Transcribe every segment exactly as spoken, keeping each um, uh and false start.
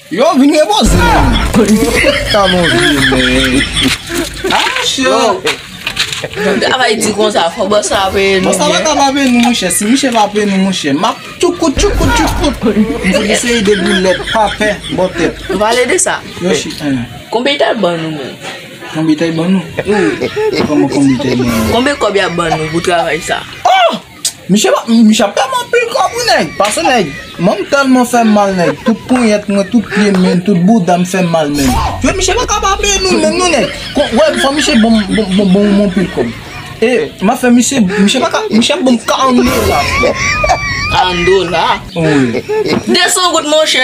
Yo, vin repoze nou. Sa bon vye, men. Ah, monchè. Yo, travay di konsa, fò bòs la peye nou. Bòs la pa ka pa peye nou, monchè. Si misye pa peye nou, monchè, m ap tchoukout, tchoukout, tchoukout. M fout eseye de boulèt, pa pè, bò tèt. Nou pale de sa. Yo, chi, en. Konbyen y t al ban nou, menm? Konbyen y t al ban nou? Wi. Kòman konbyen y t al ban nou? Konbyen kòb y ap ban nou pou travay sa? Oh! Misye pa, misye ap pè m anpil kòb, wi, nèg. Pase, nèg, manm tèlman fè m mal, nèg. Tout ponyèt mwen, tout pye m, men, tout bouda m fè m mal, men. Yo, misye pa ka pa peye nou, men, non, nèg. Kon, wè, fò misye ban m, ban m, ban m, ban m anpil kòb. E, m ap fè misye, misye pa ka, misye ap ban m karant dola. Karant dola? Wi. De san goud, monchè.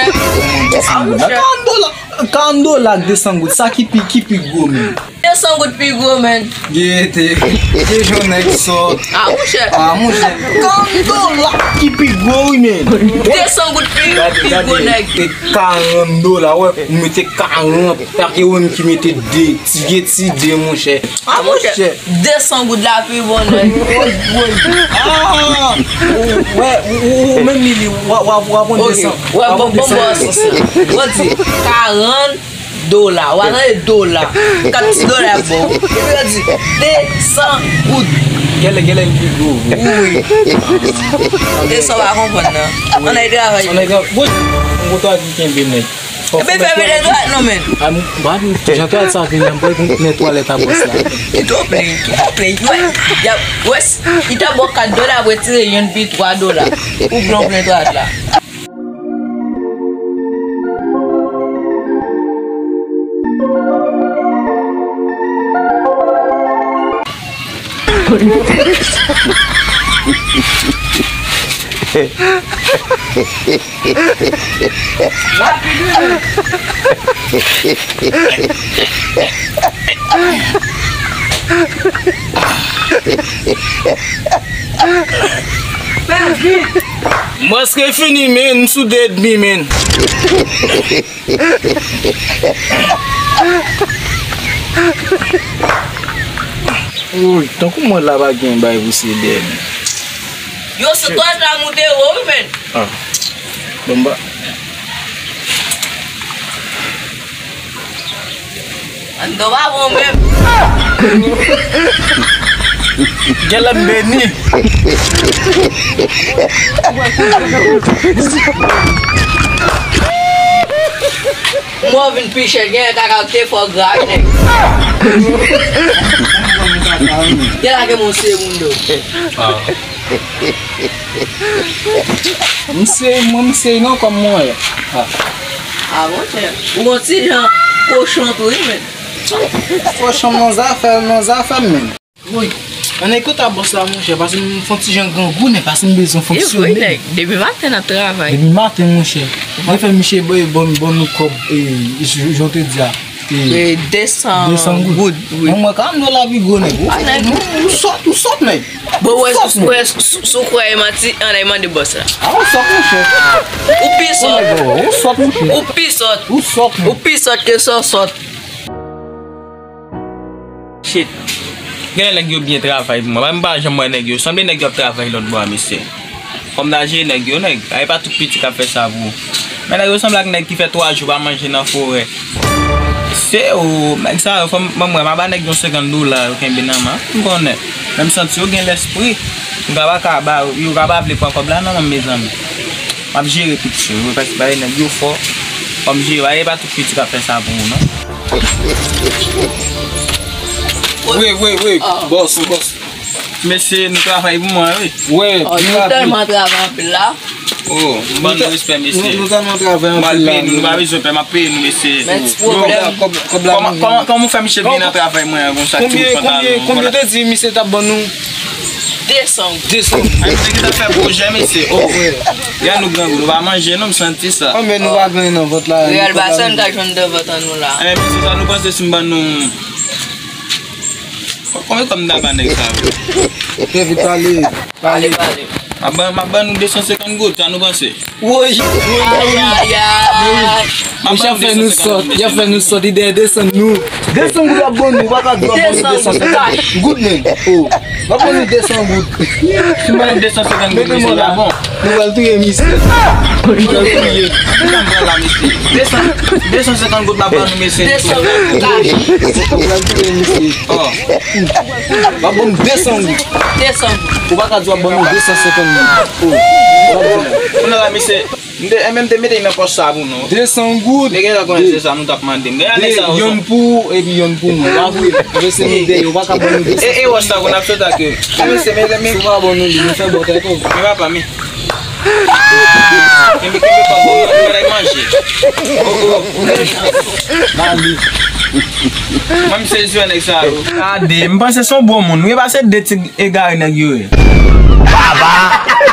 Ah, monchè. Karant dola, karant dola ak de san goud, sa ki pi, ki pi gwo, men. De san goud pi gwo, men. Gete, gete jan nèg sòt. Ah, monchè. Ah, monchè. Karant dola ki pi gwo, wi, men. De san goud pi, pi gwo, nèg. Gade, gade, e karant dola, wè, ou mete karant, pa ke ou menm ki mete de, ti gen ti de, monchè. Ah, monchè. De san goud la pi bon, nèg. Woy, woy. Ah! Ou, wè, ou, ou, ou menm, Mili, w a, w a, w a pran de san. Wè, bon, bon, bon, bon, bon, di karant dola. W a tande dola. Kat ti dola y ap ba w. Epi yo di de san goud. Genlè, genlè l pi gwo. Wi. E sa w pa konprann nan. Ann al travay. Ann al travay. Woy, m kontan ki kenbe nèg. Epi fè mete dwat non, men. A, m, m pa di jan twalèt sa vini an, m pral konn netwaye twalèt a bòs la. Li twò plen, li twò plen, li twò, y ap, wè, li ta ba w kat dola, ap retire yonn pi twa dola. Ou plen, ou plen twalèt la. M prèske fini, men, m sou de edmi, men. Woy, tankou mwen la pa gen bay pou se dènye. Yo, sou twalèt la moute wo, wi, men. Ah. Bon, ba. Anndan pa bon menm. Genlè m beni. Mwen vin pi chè, gen kaka te fò gra, nèg. Gen la gen moun se moun do. Ah. M se, mwen m se non kòm mwen ye. Ah. Ah, monchè. Ou gon ti jan kochon tou, wi, men. Kochon nan zafè, nan zafè m, men. Woy, ann ekout a bòs la, monchè, paske m fè yon ti jan grangou, nèg, paske m bezwen fonksyone. E vre, nèg, depi maten n ap travay. Depi maten, monchè. Mwen fè misye ban, ban, ban nou kòb, e, j-, jan w te di a, e, de san goud. Wi. Mwen, mwen ka ann do la pi gwo, nèg. Ou, ou sòt, ou sòt, nèg. Bon, wè, wè, sou, sou kwè e manti, ann al mande bòs la. A, ou sòt, monchè. Ou pi sòt. Ou sòt, monchè. Ou pi sòt. Ou sòt, ou pi sòt ke sa w sòt. Shit. Genlè nèg yo byen travay pou mwen. M pa janm wè nèg yo. Sanble nèg yo ap travay lòt bò a, mesye. Fò m ta jere nèg yo, nèg. A, e pa tout piti k ap fè sa pou ou. Men nèg yo sanble ak nèg ki fè twa jou pa manje nan forè. Se ou, nèg sa yo, fò m, ban m wè, m a ba nèg yon senkant dola, yo kenbe nan men. M konnen. Men m santi yo gen lèspri. M ka pa ka ba yo, yo ka pa vle pran kòb la nan men m, mezanmi. M ap jere piti yo, yo, paske bagay nèg yo fò. Fò m jere, bagay e pa tout piti k ap fè sa pou ou, non. Wi, wi, wi, bòs, bòs. Mesye, nou travay pou mwen, wi. Wi, oh, nou tèlman travay anpil la. Oh, m ban nou respè, mesye. Nou, nou tèlman travay anpil la. M al peye nou, nou pa bezwen pè, m ap peye nou, mesye. Men ti pwoblèm. Kòb, kòb la. Kòman, kòman, kòman w fè misye vin nan travay mwen an konsa, ti pantalon? Konbyen, konbyen, konbyen w te di misye t ap ban nou? De san. De san. Ay, misye ki t ap fè pwojè, mesye. Oh. Wi. Gade nou grangou, nou pa manje, non, m santi sa. Konbyen nou pa gen nan vant la? Reyèl, pa sa n ka jwenn nan vant an nou la. Eh, mesye, sa nou panse si m ban nou Konbyen kòb m ta ba nèg sa yo? Kevin, pale, pale, pale. M ap ban, m ap ban nou de san senkant goud, sa nou panse? Woy, woy, woy. Ay, ay, ay. M ap ban nou de san senkant goud, mesye. Y ap fè nou sòt, y ap fè nou sòt, li dèyè desann nou. De san goud w ap ban nou, w pa ka di w ap ban nou de san senkant goud, men. Oh. W ap ban nou de san goud. Si m ban nou de san senkant goud, mesye, sa bon. Nou pral touye misye. Nou pral touye. Sa m pral la, mesye. De san. De san senkant goud m ap ban nou, mesye. De san goud. Oh. W ap ban m de san goud. De san goud. Ou pa ka di w ap ban nou de san senkant goud. Oh. Kounye a la, mesye, m te, e menm te mete nan pòch sa pou nou. De san goud. Nèg la konnen se sa nou t ap mande. Men ale sa, yonn pou ou, epi yonn pou mwen. W ap vre, mesye, nou de, ou pa ka ban nou de san. E, e, wòch sa, kounye a ap sote ak yo. Men mesye, men, men. Si w pa ban nou li, nou fè bò tèt ou. Men papa, men. Kenbe, kenbe pa bon, mwen, mwen al manje. Oh, oh. Mami. Mwen, m sezi wè nèg sa yo. Gade, m panse se yon bon moun. Wi, pa se de ti egare nèg yo ye. Baba!